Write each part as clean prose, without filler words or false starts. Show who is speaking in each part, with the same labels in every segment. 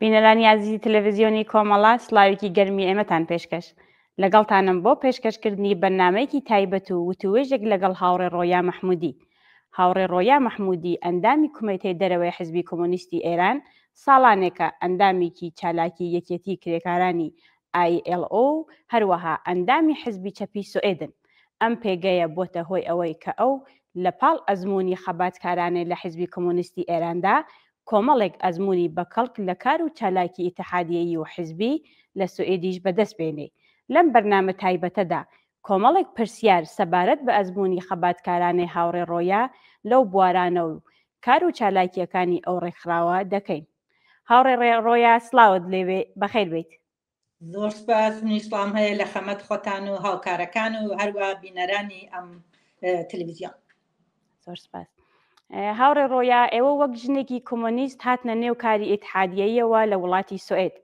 Speaker 1: بینەرانی ئازیزی تەلەڤزیۆنی کۆمەڵە سڵاوێکی گەرمی ئێمەتان پێشکەش. لەگەڵتانم بۆ پێشکەشکردنی بەرنامەیەکی تایبەت و وتووێژێک لەگەڵ هاوڕێ ڕۆیا مەحموودی. هاوڕێ ڕۆیا مەحموودی ئەندامی کومێتەی دەرەوەی حزبی کۆمۆنیستی ئێران، ساڵانێکە ئەندامیکی چالاکی یەکێتی کرێکارانی ILO و هەروەها ئەندامی حزبی چەپی سوئێدن. ئەم پێگەیە بۆتە هۆی ئەوەی کە ئەو لە پاڵ ئەزموونی خەباتکارانەی لە حزبی کۆمۆنیستی ئێراندا، کۆمەڵێک ئەزموونی بەکەڵک لە کار و چالاکی ئیتحادیەیی و حزبی لە سوئێدیش بەدەست بێنێ. لەم بەرنامە تایبەتەدا کۆمەڵێک پرسیار سەبارەت بە ئەزموونی خەباتکارانەی هاوڕێ ڕۆیا لەو بوارانە و کار و چالاکییەکانی ئەو ڕێکخراوە دەکەین. هاوڕێ ڕۆیا سڵاوت لێبێ بەخیر بیت.
Speaker 2: زۆر سپاس منیش سڵام هەیە لە خەمەت خۆتان و هاوکارەکان و هەروە بینەرانی ئەم تەلەڤیزیۆن.
Speaker 1: زۆر سپاس. هاوڕێ ڕۆیا ئێوە وەک ژنێکی کۆمۆنیست هاتنە نێو کاری ئیتحادیەیەوە لە وڵاتی سوئێد.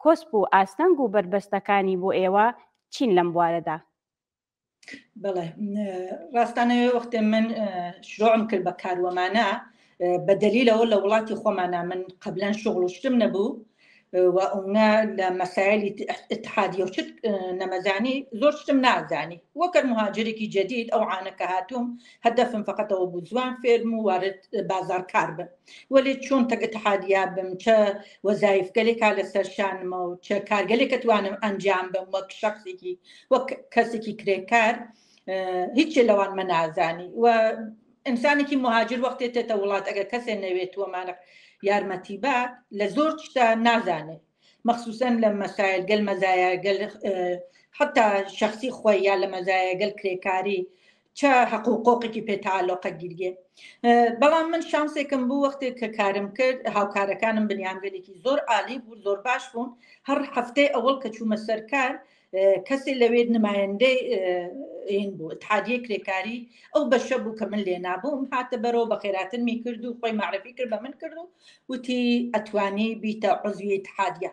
Speaker 1: کۆسپ و ئاستەنگ و بەربەستەکانی بۆ ئێوە چین لەم بوارەدا؟
Speaker 2: بەڵێ ڕاستانەوێ وەختێ من شروعم کرد بە کاروەمانە بە دەلیلەوە لە وڵاتی خۆمانە من قبلەن شغل و شتم نەبوو و ئەونا لە مەسایلی اتحادیە و چت نەمەزانی زۆر شتم نازانی وەکەر مهاجرێکی جدید ئەو عانە کە هاتووم هەدەفم فقطەوە بوو زوان فێرم و وارد بازار کار بم وەلێ چۆن تەک اتحادیا بم چە وەزایفگەلێکا لەسەر شانمە و چە کارگەلێکە توانم ئەنجام بم وەک شخصێکی وەک کەسێکی کرێکار هیچ لەوان مە نازانی و ئینسانێکی مهاجر وەختێ تێتە وڵات ئەگەر کەسێ نەوێت وەمانە یارمەتی بات لە زۆر شتە نازانێت مەخصوصا لە مەسایل گەل مەزایە گەل حتا شخصی خۆی یا لە مەزایە گەل کرێکاری چە حەق و قۆقێکی پێ تەعالۆقە گیرگێ بەڵام من شانسێکم بوو وەختێک کە کارم کرد هاوکارەکانم بنیامگەلێکی زۆر عالی بوو زۆر باش بوون هەر هەفتەی ئەوەڵ کە چوومە سەر کار کەسێ لەوێت نمایندەی این بوو اتحادیە کرێکاری ئەو بەشە بوو کە من لێ نابووم هاتە بەرەوە بە خێراتنمی کرد و خۆی معرفی کرد بە من کرد و وتی ئەتوانی بیتە عضوی اتحادیە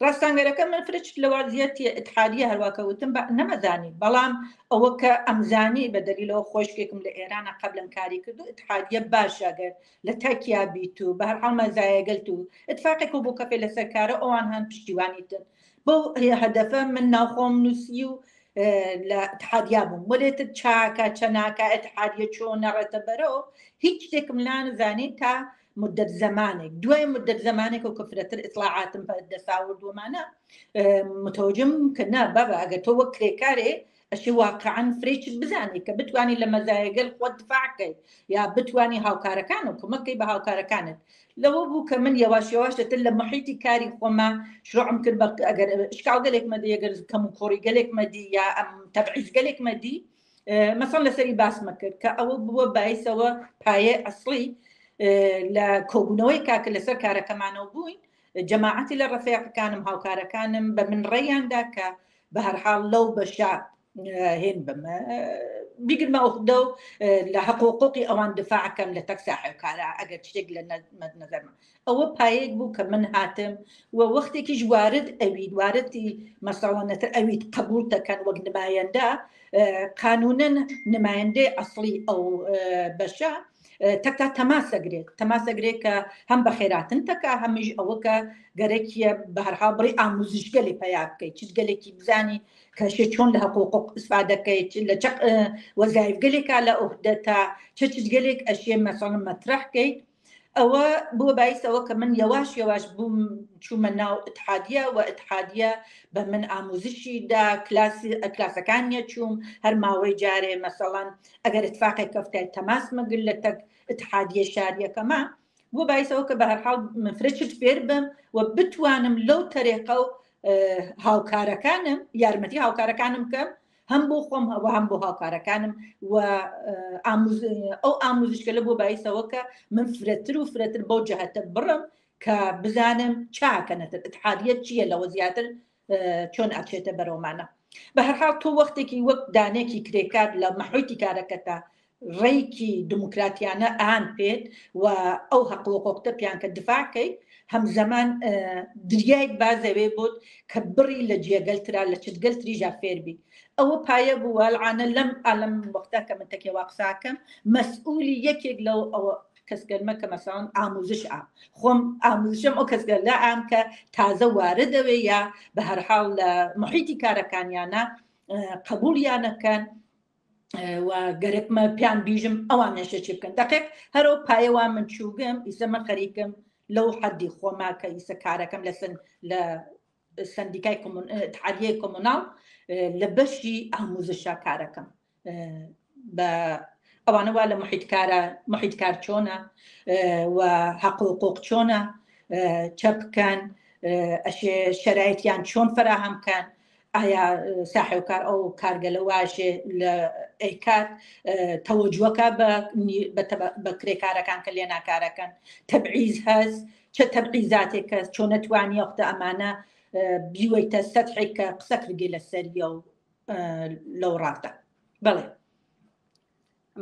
Speaker 2: ڕاستانگەرەکە من فرە چ لە وازیەتی اتحادیە هەرواکە وتم بە نەمەزانی بەڵام ئەوە کە ئەمزانی بە دەلیلەوە خۆشکێکم لە ئێرانە قبلم کاری کرد و اتحادیە باشە گەر لە تەکیا بیت و بە هەر حاڵ مەزایەگەلت و اتفاقێک بۆ کەفێ لەسەر کارە ئەوان هەن پشتیوانیتن بەو هەدەفە من ناوخۆم نووسی و لە اتحادیا بووم وەلێتر چاکە چەناکە اتحادیە چۆن نەڕێتە بەرەوە هیچ شتێکم لانزانی تا مدەت زەمانێک دوای مدەت زەمانێک و کە فرەتر ئیتڵاعاتم بە دەساوردووەمانە متەوجم کە نا بابا ئەگەر تۆ وەک کرێکارێ ئەشی واقعا فرەی چت بزانی کە بتوانی لە مەزایەگەل خۆت دفاع کەی یا بتوانی هاوکارەکان و کمەکەی بە هاوکارەکانت لەوە بوو کە من یەواش یەواش لەتر لە محیتی کاری خۆما شروعم کرد بە ئەگەر شکاوگەلێک مەدی ئەگەر کەم و کۆڕی گەلێک مەدی یا ئەم تەبعیز گەلێک مەدی مەسەڵ لەسەری باسمە کرد کە ئەوە بووە بایسەوە پایە ئەسڵی لە کۆبوونەوەی کاکە لەسەر کارەکەمانەوە بووین جەماعەتی لە ڕەفیقەکانم هاوکارەکانم بە من ڕێیاندا کە بە هەرحاڵ لەو بەشە هێن بم بیگرمە ئەوخدە و لە حەق و حقوقی ئەوان دفاعکەم لە تەک ساحێوکارە ئەگەر شتێک لە نەزەرمە ئەوە پایەک بوو کە من هاتم و وەختێکیش وارد ئەوید واردی مەسەڵەنەتر ئەوید قبول دەکەن وەک نمایندە قانونن نمایندەی ئەسڵی ئەو بەشە تەکتا تەماسەگرێت تەماسەگرێت کە هەم بە خێراتن تەکا هەمیش ئەوە کە گەرەکیە بەهرحاڵ بڕی ئاموزشگەلی پەیا بکەیت چ گەلێکی بزانی کەشێ چۆن لە حقوق ئیسفادەکەیت لە چ وەزایفگەلێکا لە ئۆهدەتا چ چگەلێک ئەشێ مەسەڵەن مەترەح کەیت ئەوە بووە بایسەوە کە من یەواش یەواش بووم چوومە ناو اتحادیە و اتحادیە بە من ئاموزشی دا کلاسی کلاسەکانیە چووم هەر ماوەی جارێ مەسەڵەن ئەگەر اتفاقێک کەفتای تەماس مەگر لە تەک اتحادیە شاریەکەمە بووە بایسەوە کە بە هەرحاڵ من فرە چت فێر بم و بتوانم لەو تەرێقە و هاوکارەکانم یارمەتی هاوکارەکانم بکەم هەم بۆ خۆم و هەم بۆ هاوکارەکانم و ئەو ئاموزشکە بۆ بایسەوە کە من فرەتر و فرەتر بەو جەهەتە بڕم کە بزانم چاکەنەتر اتحادیەت چییە لەوە زیاتر چۆن ئەچێتە بەرەومانە بە هەرحاڵ تۆ وەختێکی وەک دانێکی کرێکار لە مەحویتی کارەکەتە ڕێکی دموکراتیانە ئان پێت و ئەو هەق و حقوقتە پیان کە دفاع کەیت هەمزەمان دریایک بازەوێ بۆت کە بڕی لە جێگەل ترا لە چتگەل تریژا فێر بیت ئەوە پایە بوو والعانە لەم ئالەم وەختە کە من تەکێ وا قساکەم مەسئولی یەکێک لەو ئەوە. کەسگەلمە کە مەسەڵەن ئاموزش ئام خۆم ئاموزشم ئەو کەسگەلە ئام کە تازە واردەوێ یا بە هەرحاڵ لە محیتی کارەکانیانە قبولیانەکەن و گەرەکمە پیان بیژم ئەوان نەشە چی بکەن دقیق هەرو پایەوە من چووگم ئیسە من خەریکم لەو حەدی خۆما کە ئیسە کارەکەم لەسن لە سندیکای اتحادیەی کۆمۆناڵ لە بەشی ئاموزشا کارەکەم بە ئەوانە وا لە محیتکارە محیتکار چۆنە و حەق و حقوق چۆنە چە بکەن ئەشێ شەرایتیان چۆن فراهەم کەن ئایا ساحێوکار ئەو کارگەلە واشێ لە ئەیکات تەوەجوەکە بە کرێکارەکان کە لێ ناکارەکەن تەبعیز هەست چە تەبعیزاتێک کە چۆن نەتوانی ئەختە ئەمانە بیوەیتە سەتحێک کە قسە کردگی لەسەریە و لەو ڕاستە بەڵێ.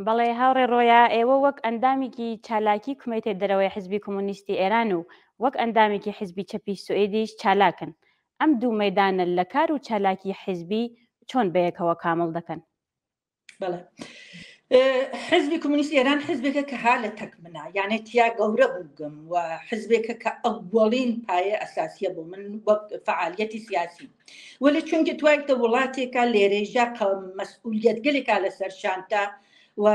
Speaker 1: بەڵێ هاوڕێ ڕۆیا، ئێوە وەک ئەندامێکی چالاکی کومێتەی دەرەوەی حزبی کۆمۆنیستی ئێران و وەک ئەندامێکی حزبی چەپی سوئیدیش چالاکن. ئەم دوو مەیدانە لە کار و چالاکی حزبی چۆن بەیەکەوە کامڵ دەکەن؟
Speaker 2: بەڵێ حزبی کۆمۆنیستی ئێران حزبێکە کە ها لە تەک منە یانێ تیا گەورە بووگم و حزبێکە کە ئەوەڵین پایە ئەساسیە بۆ من وەک فعالیەتی سیاسی وەلێ چونکە توایتە وڵاتێکە لێرەیژا مەسئولیەتگەلێکا لەسەر شانتە و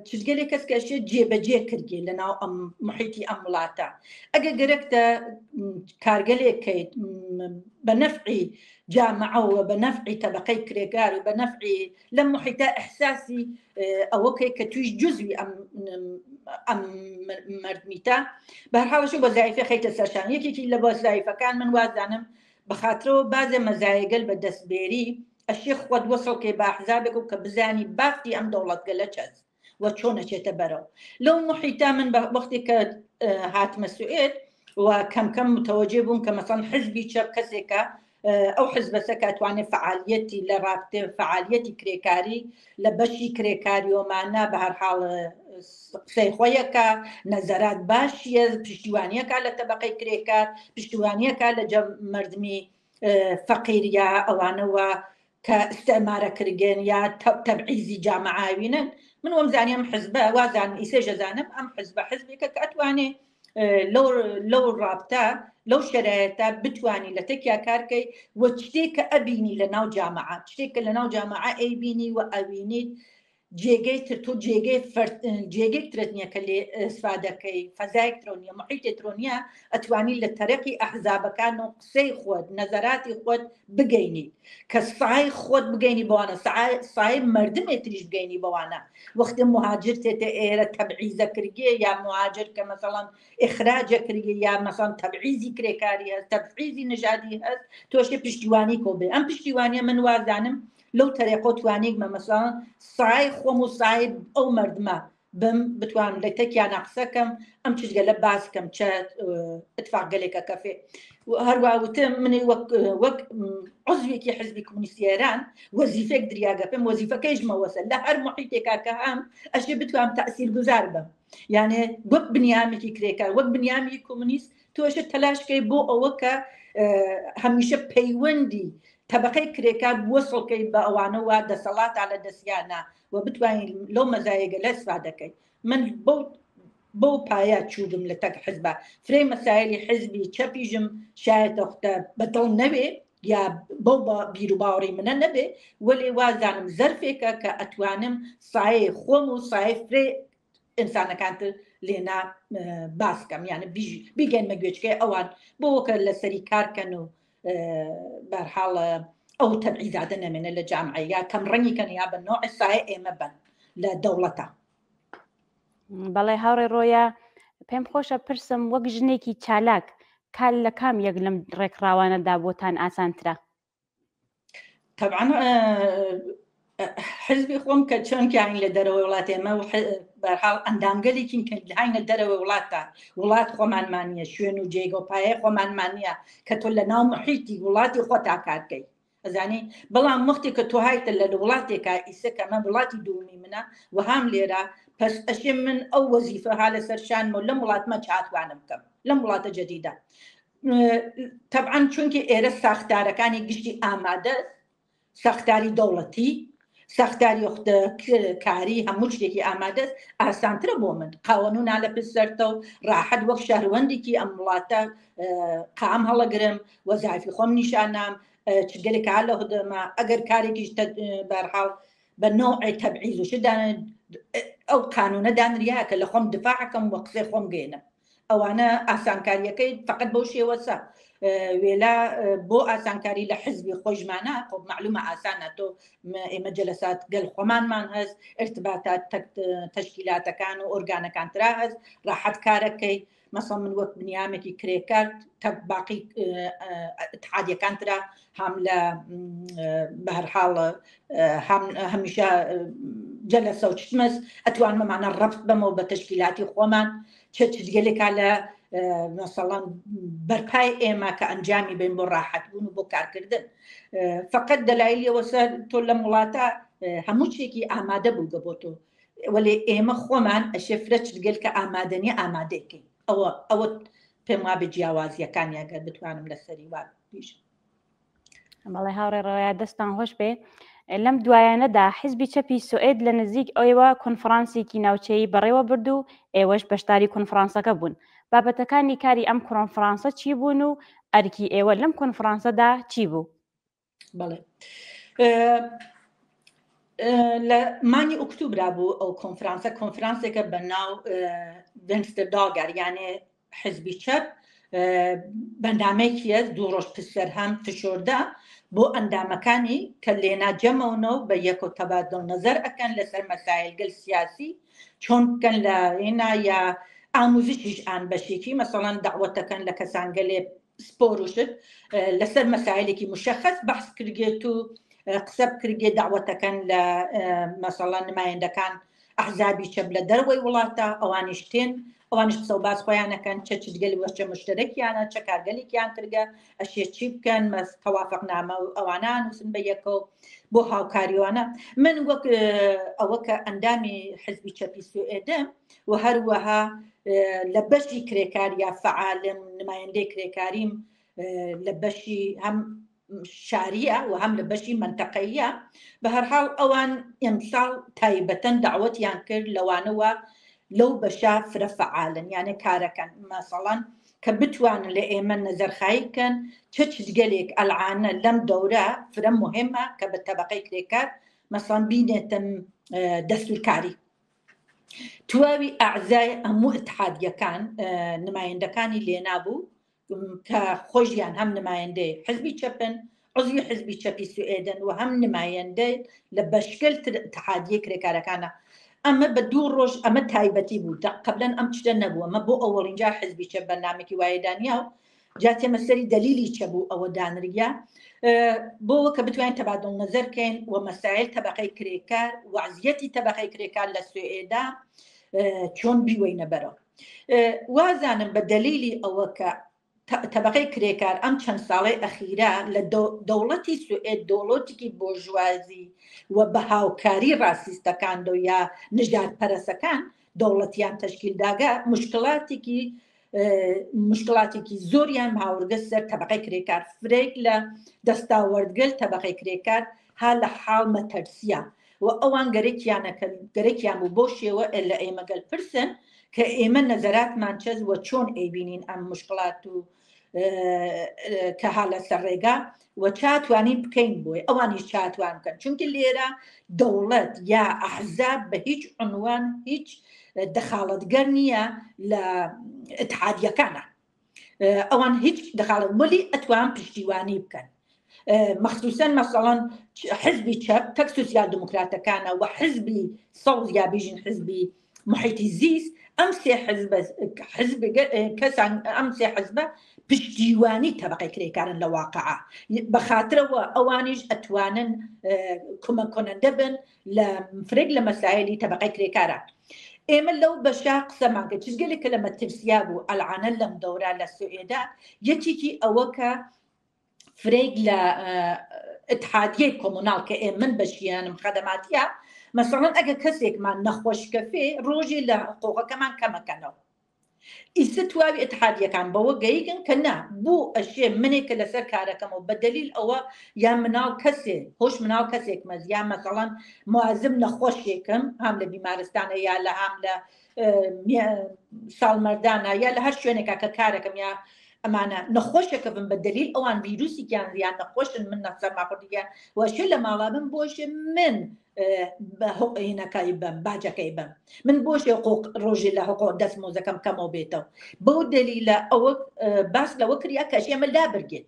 Speaker 2: چزگەلێک کەس کە ئەشێت جێبەجێ کردێ لە ناو ئەم محیتی ئەم وڵاتە ئەگە گەرەکتە کارگەلێک کەیت بە نەفعی جامعەوە بە نەفعی تەبقەی کرێکار و بە نەفعی لەم محیتە ئیحساسی ئەوە کەی کە تویش جزوی ئەم ئەم مردمیتە بەرحاڵش وەزایفە خەیتە سەرشان یەکێکی لە وەزایفەکان من وازانم بەخاترەوە بازێ مەزایەگەل بە دەست بێری ئەشێ خوەت وەسڵ کەی بە ئەحزابێک و کە بزانی بافتی ئەم دەوڵەتگەلە چەس و چۆن ئەچێتە بەرەو لەو محیتە من بە وەختێک کە هاتمە سوئێد و کەم کەم متەوەجێ بووم کە مەسەن حزبی چەپ کەسێکە ئەو حزبەسە کە توانێت فعالیەتی لە ڕابتێ فعالیەتی کرێکاری لە بەشی کرێکاریۆمانە بە هەر حاڵ قسەی خۆیەکە نەزەرات باشیە پشتیوانیەکە لە تەبقەی کرێکار پشتیوانیەکە لە جەم مردمی فەقیر یا ئەوانەوە کە ئیستعمارە کرگێن یا تەبعیزی جامعاوینن من وەم زانی ئەم حزبە وازانم ئیسێش ئەزانم ئەم حزبە حزبێکە کە ئەتوانێ لەو لەو ڕابتە لەو شەرایەتە بتوانی لە تەکیا کارکەی و شتێک کە ئەبینی لە ناو جامعە شتێک کە لە ناو جامعە ئەیبینی و ئەوینیت جێگەی تر تۆ جێگەی فەرد جێگەی ترت نییە کە لێ ئیسفادەکەی فەزایەک ترۆ نییە محیتێ ترۆ نییە ئەتوانی لە تەرەقی ئەحزابەکان و قسەی خۆت نەزەراتی خۆت بگەینی کە سای خۆت بگەینی بەوانە سای مردمێ تریش بگەینی بەوانە وەختێ مهاجر تێتە ئێرە تەبعیزە کرگێ یا مهاجر کە مەسەڵەن ئخراجە کرگێ یا مەسەڵەن تەبعیزی کرێکاری هەست تەبعیزی نژادی هەست تۆشێ پشتیوانی کۆ بێ ئەم پشتیوانیە من وازانم لەو تەرێقۆ توانیگمە مەسەڵەن سای خۆم و سای ئەو مردمە بم بتوانم لە تەکیانە قسە کەم ئەم چشتگەلە باس کەم چە اتفاق گەلێکە کەفێ هەروە وتم منی وەک وەک عضوێکی حزبی کۆمۆنیستی ئێران وەزیفێک دریاگە پێم وەزیفەکەیشمەوەسە لە هەر محیتێکا کە هەم ئەشێ بتوانم تەئسیر گوزار بم یانێ وەک بنیامێکی کرێکار وەک بنیامی کۆمۆنیست تۆشە تەلاشکەی بۆ ئەوە کە هەمیشە پەیوەندی تەبقەی کرێکار وەسڵکەی بە ئەوانەوە دەسەڵاتا لە دەستیانە و بتوانین لەو مەزایەگەلە ئیسفادەکەی من بەو بەو پایە چوودم لە تەک حزبە فرەی مەسایلی حزبی چەپیژم شایەتە خوتە بەدڵ نەوێ یا بەو بیر و باوەڕی منە نەبێ وەلێ وازانم زەرفێکە کە ئەتوانم سایەی خۆم و سایەی فرەی ئینسانەکانتر لێنا باس کەم یانە بیگەنمە گوێچکەی ئەوان بۆ کە لەسەری کارکەن و بەرحاڵ ئەو تەبعیزادە نەمێنە لە جامعە یا کەم ڕەنگی کەن یا بە نۆع سایە ئێمە بن لە دەوڵەتە.
Speaker 1: بەڵێ هاوڕێ ڕۆیا پێم خۆشە پرسم وەک ژنێکی چالاک کار لە کام یەک لەم ڕێکخراوانەدا بۆتان ئاسانترە؟
Speaker 2: تەبعەن حزبی خۆم کە چۆن کاین لە دەرەوەی وڵات ئێمە بەرحاڵ ئەندامگەلێکین کە هاینە دەرەوەی وڵاتدا وڵات خۆمانمان نییە شوێن و جێگە و پایە خۆمانمان نییە کە تۆ لە ناو محیتی وڵاتی خۆتا کارکەی ئەزانی بەڵام وەختی کە تۆ هایتە لە وڵاتێکا ئیسە کە من وڵاتی دوومی منە و هام لێرە پس ئەشێ من ئەو وەزیفە ها لەسەر شانمە لەم وڵاتمە چاتوانم بکەم لەم وڵاتە جدیدە تەبعەن چونکی ئێرە ساختارەکانی گشتی ئامادە ساختاری دەوڵەتی. ساختاری کاری هەموو شتێکی ئامادەست ئاسانترە بۆ من قاوەنو نا لە پسەرتە و ڕاحەت وەک شەهروەندێکی ئەم وڵاتە قام هەڵەگرم وەزایفی خۆم نیشانام چگەلێک کار لە هودەما ئەگەر کارێکیش بەرحاڵ بە نەوعێ تەبعیز و شت ئەو قانونە دانریا کە لە خۆم دفاعەکەم وە قسەی خۆم گەێنم ئەوانە ئاسانکاریەکەی فقط بەو شێوەسە وێلا بۆ ئاسانکاری لە حزبی خۆشمانە خۆ معلومە ئاسانە تۆ ئێمە جەلەسات گەل خۆمانمان هەست ارتباتات تەشکیلاتەکان و ئۆرگانەکان ترا هەست ڕاحەت کارەکەی مەسەڵ من وەک بنیامێکی کرێکار تەک باقی اتحادیەکان ترا هەم لە بەهەرحاڵ هەم هەمیشە جەلەسە و چتمەس ئەتوانمە مانە ڕەبت بەمەوە بە تەشکیلاتی خۆمان چ چگەلێکا لە مەسەڵەن بەرپای ئێمە کە ئەنجامی بین بۆ ڕاحەت بوون و بۆ کارکردن فقط دەلایلیەوە سەر تۆ لەم وڵاتە هەموو شتێکی ئامادە بووگە بۆ تۆ وەلێ ئێمە خۆمان ئەشێ فرە چگەل کە ئامادەنیە ئامادەیکەین ئەوە ئەوە پێم وابێ جیاوازیەکان یاگەر بتوانم لەسەری وا بیژم.
Speaker 1: بەڵێ هاوڕێ ڕەویا دەستان خۆش بێ لەم دوایانەدا حیزبی چەپی سوئێد لە نزیک ئەوێوە کۆنفرانسێکی ناوچەیی بەڕێوە برد و ئێوەش بەشداری کۆنفرانسەکە بوون بابەتەکانی کاری ئەم کۆنفرانسە چی بوون و ئەرکی ئێوە لەم کۆنفرانسەدا چی بوو؟
Speaker 2: بەڵێ لە مانگی ئۆکتوبرا بوو ئەو کۆنفرانسە کۆنفرانسێکە بە ناو Vänsterdagar یانێ حزبی چەپ بەرنامەیەکیە دوو ڕۆژ پسەر هەم فشۆردە بۆ ئەندامەکانی کە لێنا جەمەونەوە بە یەکۆ تەبادڵ نەزەر ئەکەن لەسەر مەسایلگەل سیاسی چۆن بکەن لە هێنا یا ئاموزشیش ئان بەشێکی مەسەڵەن داوەتەکەن لە کەسانگەلێ سپۆر و شت لەسەر مەسایلێکی مشەخەس بەحس کردگێت و قسە بکرگێ داوەتەکەن لە مەسەڵەن نمایندەکان ئەحزابی چەپ لە دەرەوەی وڵاتە ئەوانیش تێن ئەوانیش قسە و باس خۆیان ئەکەن چە چتگەلی وەچە مشتەرەکیانە چە کارگەلێکیان کردگە ئەشێ چی بکەن مەس تەوافقنامە و ئەوانە نووسن بە یەکەوە بۆ هاوکاریوانە من وەک ئەوە کە ئەندامی حزبی چەپی سوئێدم و هەروەها لە بەشی کرێکار یا فەعالم نمایندەی کرێکاریم لە بەشی هەم شاریە و هەم لە بەشی مەنتەقەیە بە هەرحاڵ ئەوان ئەمساڵ تایبەتەن داوەتیان کرد لەوانەوە لەو بەشە فرە فەعالن یانێ کارەکەن مەسەڵەن کە بتوانن لە ئێمە نەزەرخایی بکەن چ چزگەلێک ئەلعانە لەم دەورە فرە مهمە کە بە تەبقەی کرێکار مەسەڵەن بینێتم دەستورکاری تواوی ئەعزای هەموو اتحادیەکان نمایندەکانی لێنابوو کە خۆشیان هەم نمایندەی حزبی چەپن عضوی حزبی چەپی سوئێدن و هەم نمایندەی لە بەشگەل تر اتحادیە کرێکارەکانە ئەمە بە دوو ڕۆژ ئەمە تایبەتی بوو قبلەن ئەم چتە نەبوو ئەمە بۆ ئەوەڵین جار حزبی چەپ بەرنامێکی وایە دانیا و جا تێمە سەری دەلیلی چە بوو ئەوە دانریا بۆ کە بتوانین تەبادڵ نەزەر کەین و مەسایل تەبقەی کرێکار وەزیەتی تەبقەی کرێکار لە سوئێدا چۆن بیوەینە بەرەوە وازانم بە دەلیلی ئەوە کە تەبقەی کرێکار ئەم چەند ساڵەی ئەخیرا لە دەوڵەتی سوئێد دەوڵەتێکی بۆرژوازی و بە هاوکاری ڕاسیستەکان دۆ یا نژاد پەرەسەکان دەوڵەتیان تەشکیل داگە مشکلاتێکی مشکلاتێکی زۆریان هاوردە سەر تەبقەی کرێکار فرەیەک لە دەستاوەردگەل تەبقەی کرێکار ها لە حاڵ مەتەرسیە و ئەوان گەرەکیانە کە گەرەکیان بوو بەو شێوە لە ئێمە گەل پرسن کە ئێمە نەزەراتمان چەس و چۆن ئەیبینین ئەم مشکلات و کە ها لەسەر ڕێگا و چاتوانین بکەین بۆی ئەوانیش چاتوان بکەن چونکە لێرە دەوڵەت یا ئەحزاب بە هیچ عنوان هیچ دەخاڵەتگەر نییە لە اتحادیەکانە ئەوان هیچ دەخاڵەت وەلی ئەتوان پشتیوانی بکەن مەخصوصا مەسەڵەن حزبی چەپ تەک سوسیال دموکراتەکانە و حزبی سەوز یا بیژین حزبی محیطی زیست ئەم سێ حزب حزب کەسان ئەم سێ حزبە پشتیوانی تەبقەی کرێکارن لە واقعا بەخاترەوە ئەوانیش ئەتوانن کومە کۆنەندە بن لە فرێک لە مەسایلی تەبقەی کرێکارە ئێمە لەو بەشە قسەمان کرد چزگەلێک کە لە مەترسیا بوو ئەلعانە لەم دەورە لە سوئێدا یەکێکی ئەوە کە فرەیک لە اتحادیەی کۆمۆناڵ کە ئێ من بەشیانم خەدەماتیە مەسەڵەن ئەگە کەسێکمان نەخۆش کەفێ ڕۆژێ لە حقوقەکەمان کەمەکەنەوە. ئیسە تواوی ئیتحادیەکان بەوە گەیگن کە نا بۆ ئەشێ منێک کە لەسەر کارەکەمەوە بە دەلیل ئەوە یا مناڵ کەسێ هۆش مناڵ کەسێکمەز یا مەسەڵەن موازم نەخۆشێکم هەم لە بیمارستانە یا لە هەم لە ساڵمەردانە یا لە هەر شوێنێکا کە کارەکەم یا ئەمانە نەخۆشەکە بم بە دەلیل ئەوان ڤیروسیان یان نەخۆشن من نەسەرماخوردیان وەشێ لە ماڵا بم بۆشێ من هینەکەی بەم باجەکەی بەم من بۆشێ قۆق ڕۆژێ لە هەقۆ دەست مۆزەکەم کەمەوە بێتەوە بەو دەلیلە ئەوە باس لەوە کریا کەش ئێمە لابرگێت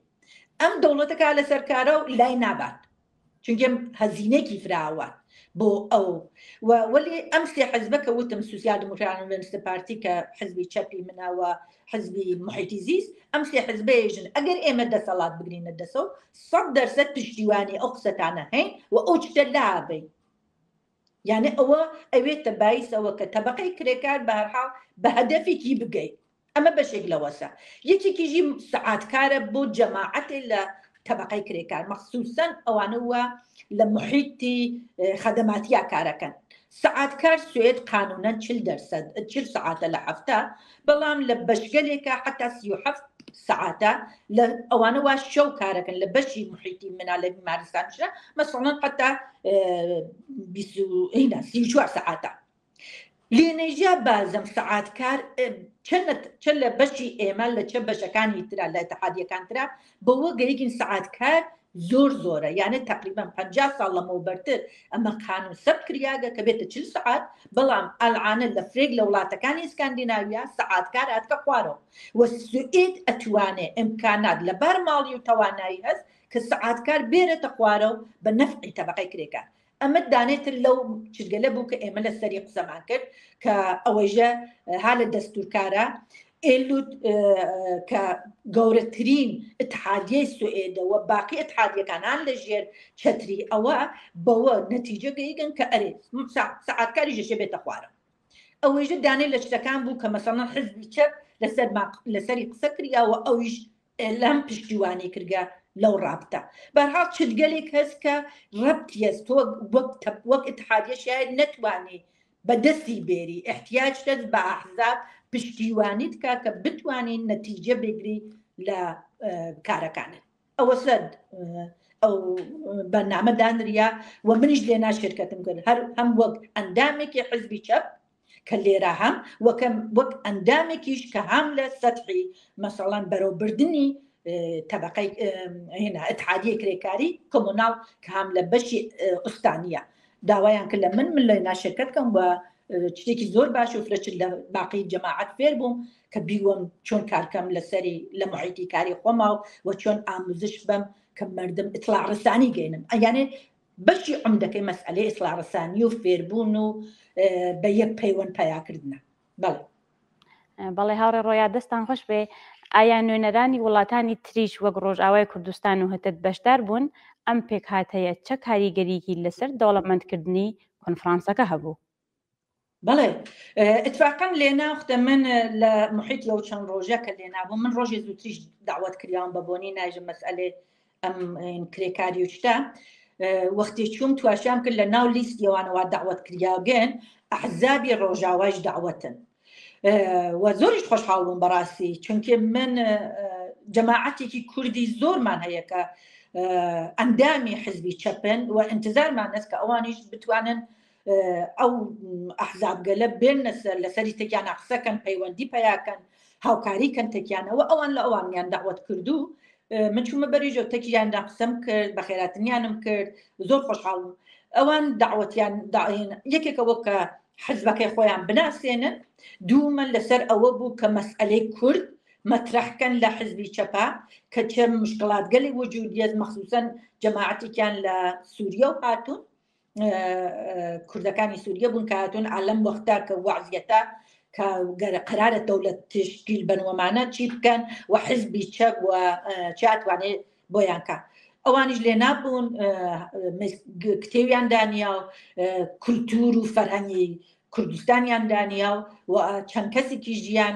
Speaker 2: ئەم دەوڵەتەکە لەسەر کارە و لای نابات چونکە هەزینەکی فراوە بۆ ئەو و وەلی ئەم سێ حزبە کە وتم سوسیال دموکرات و ڤێنستر پارتی کە حزبی چەپی منەوە حزبی محیطی زیست ئەم سێ حزبەیەژن ئەگەر ئێمە دەسەڵات بگرینە دەسەوە 100% پشتیوانی ئەو قسەتانە هەین و ئەو شتە لابەین. یعنی ئەوە ئەوێتە بایسەوە کە تەبقەی کرێکار بە هەرحاڵ بە هەدەفێکی بگەی. ئەمە بەشێک لەوەسە. یەکێکیژی سەعاتکارە بۆ جەماعەتێ لە تەبقەی کرێکار، مەخسوسەن ئەوانە وە لە محیطی خەدەماتیا کارەکەن. سەعاتکار سوێد قانونەن 40 دەرسەد 40 سەعاتە لە هەفتە، بەڵام لە بەشگەلێکە حتا 37 سەعاتە لە ئەوانە وا شەو کارەکەن لە بەشی محیطی منا لە بیمارستانشە مەسەڵەن حتا 34 سەعاتە. لێنەیژا بازم سەعاتکار چەند لە بەشی ئێمە لە چە بەشەکانی ترا لە اتحادیەکان ترا بەوە گەیگین سەعاتکار زۆر زۆرە، یعنی تقریبا 50 ساڵ لەمەوبەرتر ئەمە قانون سەبت کریاگە کە بێتە 40 سەعات، بەڵام ئەلعانە لە فرێک لە وڵاتەکانی ئسکاندیناویا سەعاتکار هاتکە خوارەوە و سوئد ئەتوانێ ئیمکانات لەبار ماڵی و توانایی هەست کە سەعاتکار بێرێتە خوارەوە بە نەفعی تەبقەی کرێکار. ئەمە دانێتر لەو چرگەلە بوو کە ئێمە لە سەری قسەمان کرد کە ئەوەیژە ها لە دەستورکارە ئێلوت کە گەورەترین اتحادیەی سوئێدە و باقی اتحادیەکانان لە ژێر چەتری ئەوە بەوە نەتیجە گەیگن کە ئەرێ سەعاتکاری ژەشێ بێتە خوارە. ئەوەیژە دانێ لە شتەکان بوو کە مەسەڵەن حزبی چەپ لەسەر لەسەری قسە کریا و ئەویش لەم پشتیوانی کردگە لەو ڕابتە. بەرحاڵ چتگەلێک هەست کە ڕەبتیەس تۆ وەک وەک اتحادیە شاید نەتوانی بە دەستی بێری، احتیاج دەست بە ئەحزاب پشتیوانیت کا کە بتوانین نەتیجە بگری لە کارەکانت. ئەوە سەر ئەو بەرنامە دانریا و منیش لێنا شرکەتم کرد، هەر هەم وەک ئەندامێکی حزبی چەپ کە لێرە هەم وەکەم وەک ئەندامێکیش کە هەم لە سەتحی مەسەڵەن بەرەوبردنی تەبقەی هێنا اتحادیە کرێکاری کۆمۆناڵ کە هەم لە بەشی ئوستانیە داوایان کرد لە من من لە ناشرکەت کەم و شتێکی زۆر باش و فرەچت لە باقی جەماعەت فێر بووم کە بیوەم چۆن کارکەم لەسەری لە محیطی کاری خۆما و چۆن ئاموزش بەم کە مردم ئیتلاع ڕسانی گەینم. ئەیانێ بەشی عمدەکەی مەسئلەی ئیتلاع ڕسانی و فێربوون و بە یەک پەیوەند پیاکردنە. بەڵێ.
Speaker 1: بەڵێ هاوڕێ ڕۆیا، دەستان خۆش بێ. ئایا نوێنەرانی وڵاتانی تریش وەک ڕۆژئاوای کوردستان و هتد بەشدار بوون؟ ئەم پێکهاتەیە چە کاریگەریی لەسەر دەوڵەمەندکردنی کۆنفرانسەکە هەبوو؟
Speaker 2: بەڵێ اتفاقا لێنا وختە من لە محیط لەو چەند ڕۆژە کە لێنا بوو، من ڕۆژی زووتریش داوت کریاوم بە بۆنی نایژم مەسئلەی ئەم کرێکاری و شتە. وەختی چووم تواشیام کرد لە ناو لیست یەوانەوە داوت کریاگەن ئەحزابی ڕۆژاوایش داوەتن و زۆریش خۆشحاڵ بووم بەڕاستی، چونکە من جەماعەتێکی کوردی زۆرمان هەیە کە ئەندامی حزبی چەپن و انتظارمان هەست کە ئەوانیش بتوانن ئەو ئەحزابگەلە بێنە سەر لەسەری تێکیانە قسەکەن، پەیوەندی پیاکەن، هاوکاری کەن تێکیانەوە. ئەوان لە ئەوانیان داوت کردو من چوومە بەریژە تەکیاندا قسەم کرد، بەخێراتنیانم کرد، زۆر خۆشحاڵ بووم. ئەوان داوەتیان یەکێکە وەک کە حزبەکەی خۆیان بناسێنن، دوومە لەسەر ئەوە بوو کە مەسئلەی کورد مەطرحکەن لە حزبی چەپا کە چه مشکلاتگەلی وجودیەت، مەخصوصا جەماعەتێکیان لە سووریە و هاتوون، کوردەکانی سووریە بوون کە هاتوون عالەم وەختە کە وەعزیەتە کە قەرارە دەولەت تشکیل بنوەمانە چی بکەن و حزبی چەپ و چاتوانێت بۆیان کە ئەوانیش لێ نابوون، کتێویان دانیا و کولتور و فەرهەنگی کوردستانیان دانیا و چەند کەسێکی ژیان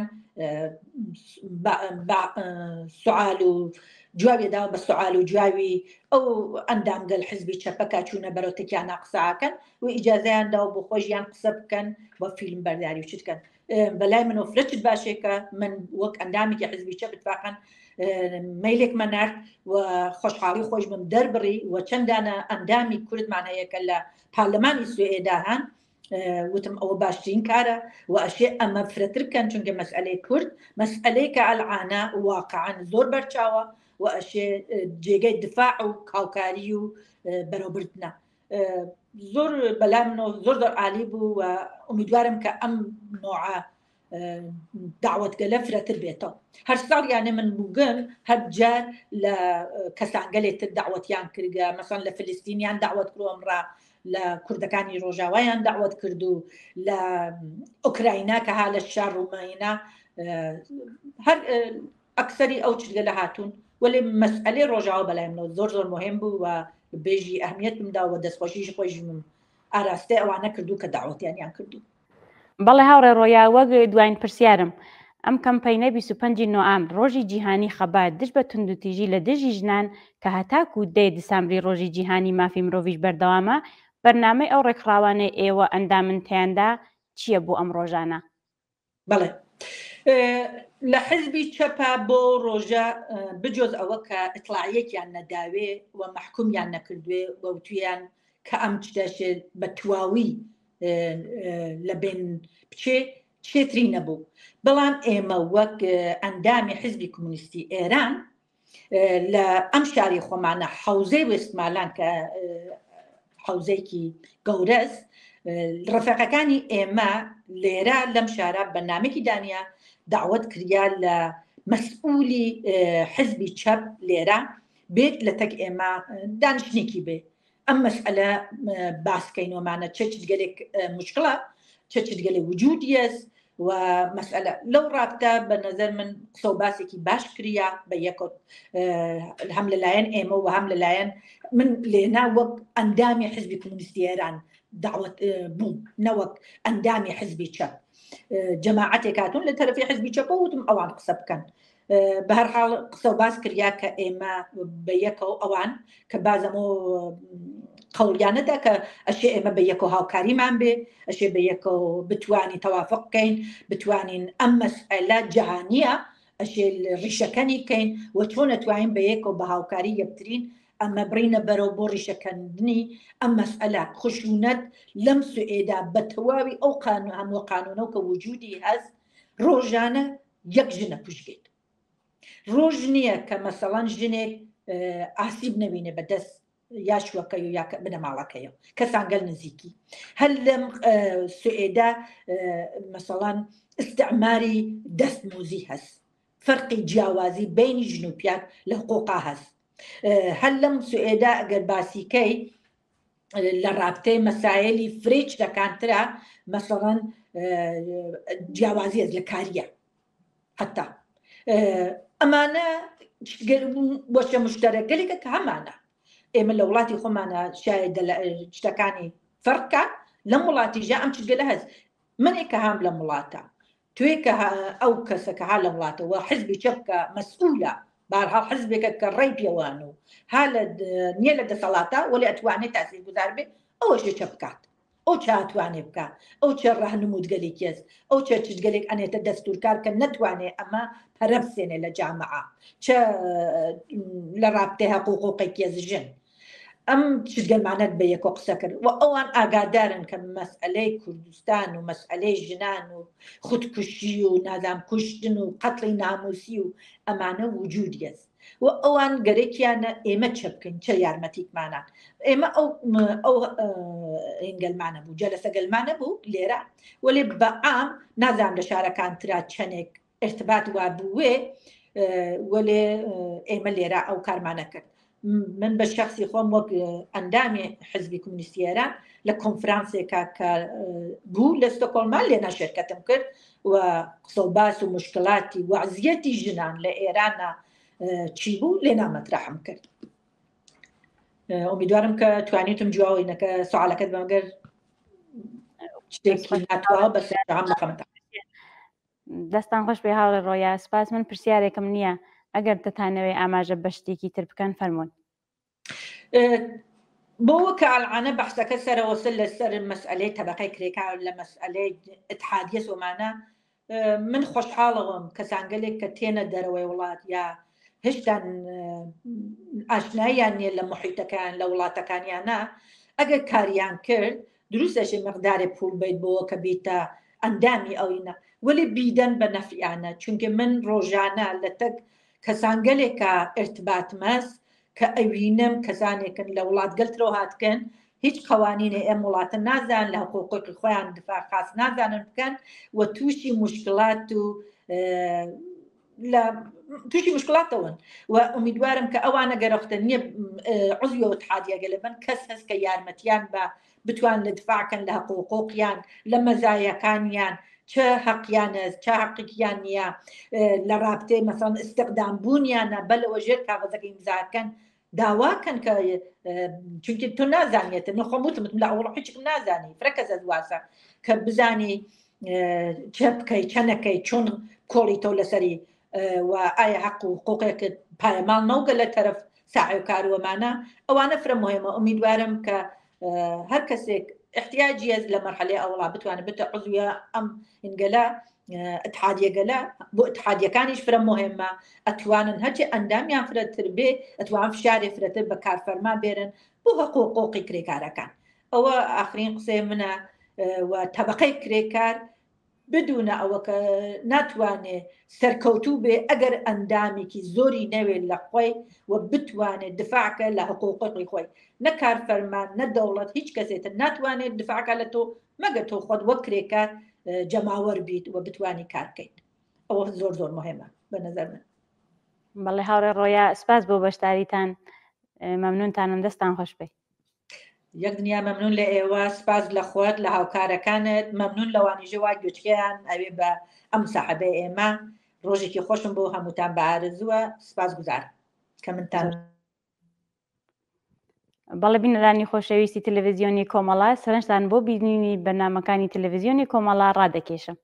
Speaker 2: سوال و جوابی داوە بە سوال و جوابی ئەو ئەندامگەل حزبی چەپەکە چوونە بەرەو تەکیانە قسەکەن و ئیجازەیان داوە بۆ خۆشیان قسە بکەن و فیلم بەرداری و چ بکەن. بەلای منەوە فرە چت باشێکە من وەک ئەندامێکی حزبی چەپ اتفاقا مەیلێکمە نارد و خۆشحاڵی خۆش بم دەربڕی و چەندانە ئەندامی کوردمان هەیە کە لە پارلەمانی سوێدا هەن وتم ئەوە باشترین کارە و ئەشێ ئەمە فرەتر بکەن چونکە مەسئلەی کورد مەسئلەیەکە ئەلعانە واقعا زۆر بەرچاوە و ئەشێ جێگەی دفاع و هاوکاری و بەرەوبردنە زۆر بەلای منەوە زۆر زۆر عالی بوو و ئومیدوارم کە ئەم نوعە داوەتگەلە فرەتر بێتەوە هەر ساڵ یانێ من بووگم هەر جار لە کەسانگەلێ تر داوەتیان کردگە مەسەن لە فلستینیان داوەت کرۆم ڕا لە کوردەکانی ڕۆژاوایان داوەت کرد و لە ئۆکراینا کە ها لە شار ڕووماینا هەر ئەکسەری ئەو چرگەلە هاتوون وەلێ مەسئەلەی ڕۆژاوا بەلای منەوە زۆر زۆر مهم بوو و بێژی ئەهمیەتم دا و دەستخۆشیش خۆیشم ئاراستەی ئەوانە کردوو کە داوەتیانیان کردوو.
Speaker 1: بەڵێ هاوڕێ ڕۆیا وەک دواین پرسیارم ئەم کەمپەینە 25 نۆئامبر ڕۆژی جیهانی خەبات دژ بە توندوتیژی لە دژی ژنان کە هەتاکوو دەی دسامبری ڕۆژی جیهانی مافی مرۆڤیش بەردەوامە بەرنامەی ئەو ڕێکخڕاوانەی ئێوە ئەندامن تیاندا چییە بۆ ئەم ڕۆژانە؟
Speaker 2: بەڵێ لە حزبی چەپە بۆ ڕۆژە بجۆز ئەوە کە ئیتڵاعیەکیان نەداوێ و مەحکومیان نەکردوێ و وتویان کە ئەم چتەشێ بە تواوی لە بێن بچێ چێتری نەبوو بەڵام ئێمە وەک ئەندامی حزبی کۆمۆنیستی ئێران لە ئەم شاری خۆمانە حەوزەی وێستمالان کە حەوزەیەکی گەورەس ڕەفەقەکانی ئێمە لێرە لەم شارە بەنامێکی دانە داوت کریا لە مەسئولی حزبی چەپ لێرە بێت لە تەک ئێمە دانیشتێکی بێ ئەم مەسئلە باسکەینەوەمانە چ چگەلێک مشکڵە چ چگەلێک وجودیەس و مەسئلە لەو ڕابتە بە نظر من قسە و باسێکی باش کریا بە یەکۆت هەم لەلایەن ئێمە و هەم لەلایەن من لێنا وەک ئەندامی حزبی کۆمۆنیستی ئێران داوت بووم نەوەک ئەندامی حزبی چەپ جەماعەتێک هاتوون لە تەرەفی حزبی چەپە وتم ئەوان قسە بکەن بەهەرحاڵ قسە و باس کریا کە ئێمە بە یەکەوە ئەوان کە بازەمۆ قەوڵیانەدا کە ئەشێ ئێمە بە یەکەوە هاوکاریمان بێ ئەشێ بە یەکەوە بتوانین تەوافق بکەین بتوانین ئەم مەسئلە جەهانیە ئەشێ ڕیشەکەنی بکەین و چۆن ئەتوانین بە یەکەوە بە هاوکاری یەکترین ئەمە بڕینە بەرەو بۆ ڕیشەکەندنی ئەم مەسئلە خشونەت لەم سوئێدا بە تەواوی ئەو قانون هەموو قانونەوە کە وجودی هەست ڕۆژانە یەک ژنە کوژرێت ڕۆژ نییە کە مەسەڵەن ژنێک ئاسیب نەبینێ بە دەست یا شوەکەی و یا بنەماڵەکەی و کەسانگەل نزیکی هەر لەم سوئێدا مەسەڵەن استعماری دەست موزی هەست فەرقی جیاوازی بینی ژن و پیاگ لە حقوقا هەست هەر لەم سوئێدا ئەگەر باسیکەی لە ڕابتەی مەسایلی فرەی چرەکانترە مەسەڵەن جیاوازی لە کاریە حتا ئەمانە بۆشە مشتەرەگەلێکە کە هەمانە ئێمە لە وڵاتی خۆمانە شاید شتەکانی فەرقکە لەم وڵاتیژە ئەم چگەلە هەست منێک کە هام لەم وڵاتە توێ کە ئەو کەسە کە ها لە وڵاتە وە حزبی چەپ کە مەسئولە بارحاڵ حزبێکە کە ڕێی پێوان و ها لە نییە لە دەسەڵاتە وەلی ئەتوانێت تاسیر گوزار بێ ئەوەش چە بکات ئەو چه ئەتوانێ بکا ئەو چه ڕەهنموودگەلێکیەس ئەو چە چشتگەلێک ئەنێتە دەستورکار کە نەتوانێ ئەمە پەرە بسێنێ لە جامعە چە لە ڕابتەی هەقوقوقێکیەس ژن ئەم چشتگەلمانەت بە یەکۆ قسە کرد و ئەوان ئاگادارن کە مەسئلەی کوردستان و مەسئلەی ژنان و خودکوشی و نازام کوشتن و قەتڵی ناموسی و ئەمانە وجودیەس و ئەوان گەرەکیانە ئێمە چە بکەین چە یارمەتیکمانان ئێمە ئەو ئەو هنگەلمانە بوو جەلەسەگەلمانە بوو لێرە وەلێ بە عام نازانم لە شارەکان ترا چەنێک ارتباط وا بووێ وەلێ ئێمە لێرە ئەو کارمانە کرد من بە شخصی خۆم وەک ئەندامی حزبی کۆمۆنیستی ئێران لە کۆنفرانسێکا کە بوو لە ستۆکۆلمان لێنا شرکەتم کرد و قسە و باس و مشکلاتی وەعزیەتی ژنان لە ئێرانە چی بوو لێنا مەترحم کرد ئومیدوارم کە توانیتم جوابی نەکە سوالەکەت بەگەر شتێکی ناتواوە بەس لە خەمتە
Speaker 1: دەستان خۆش بێ هاوڕێ ڕۆیا سپاس من پرسیارێکم نییە ئەگەر دەتانەوێ ئاماژە بە شتێکی تر بکەن فەرمونون
Speaker 2: بۆ کە ئەلعانە بەحسەکە سەرەوەسە لەسەر مەسئلەی تەبقەی کرێکار لە مەسئلەی اتحادیە سۆمانە. من خۆشحاڵەوەم کەسانگەلێک کە تێنە دەرەوەی وڵات یا هێشتان ئاشناییان نییە لە محیتەکان لە وڵاتەکانیانە ئەگەر کاریان کرد دروستەشی مقدارێ پوڵ بیت بۆوە کە بیتە ئەندامی ئەوینە وەلی بیدەن بە نەفیانە چونکە من ڕۆژانە لە تەک کەسانگەلێکە ئرتباتمەس کە ئەوینم کەسانێکن لە وڵاتگەلترەوە هاتکن هیچ قوانینێ ئەم وڵاتە نازان لە حقوقی خۆیان دفاع خاص نازانن بکەن و تووشی مشکلات و لە تووشی مشکلاتەوەن و ئومیدوارم کە ئەوانە گەرەختە نییە عزوی و اتحادیەگە لە من کەس هەست کە یارمەتیان بە بتوان لە دفاعکەن لە حق و حقوقیان لە مەزایەکانیان چ حەقیانە چ حەقێکیان نییە لە رابتەی مەسەڵەن ئیستقدام بوونیانە بەلەوە ژێر کاغەزەکە ئیمزاکەن داواکەن کە چونکە تۆ نازانێت من خۆم وتم لە ئەوڵ هیچم نازانی فرە کەس واسە کە بزانی چە بکەی چە نەکەی چۆن کۆڵی تۆ لەسەری و ئایا حەق و حقوقێکت پایەماڵ نەوگە لە تەرەف ساعی و کاروەمانە ئەوانە فرە مهمە ئومیدوارم کە هەر کەسێک احتیاجیە لە مەرحەلەی ئەوڵا بتوانێت بتە عضویە ئەم ئینگەلە اتحادیەگەلە بۆ اتحادیەکانیش فرە مهمە ئەتوانن هەرچی ئەندامیان فرەتر بێ ئەتوان فشارێ فرەتر بە کارفەرما بێرن بۆ هەق و حقوقی کرێکارەکان ئەوە ئاخرین قسەی منە و تەبقەی کرێکار بدونە ئەوە کە ناتوانێ سەرکەوتوو بێ ئەگەر ئەندامێکی زۆری نەوێت لە خۆی و بتوانێت دفاعکە لە حقوقی خۆی نە کارفەرمان نە دەوڵەت هیچ کەسێتر ناتوانێت دفاعکە لە تۆ مەگەر تۆ خۆت وەک کرێکار جەماوەر بیت و بتوانی کار بکەیت ئەوە زۆر زۆر مهمە بە نظر من.
Speaker 1: بەڵێ هاوڕێ ڕۆیا سپاس بۆ بەشداریتان مەمنونتانم دەستان خۆش بێ.
Speaker 2: یەک دنیا مەمنون لە ئێوە سپاس لە خۆت لە هاوکارەکانت مەمنون لەوانیژە وا گوێچکەیان ئەوێ بە ئەم ساحەبەی ئێمە ڕۆژێکی خۆشم بۆ هەمووتان بە ئارەزووە سپاس گوزار کە منتان
Speaker 1: بەڵێ بینەرانی خۆشەویستی تەلەڤیزیۆنی کۆمەڵە سەرنجتان بۆ بینینی بەرنامەکانی تەلەڤیزیۆنی کۆمەڵە ڕادەکێشم.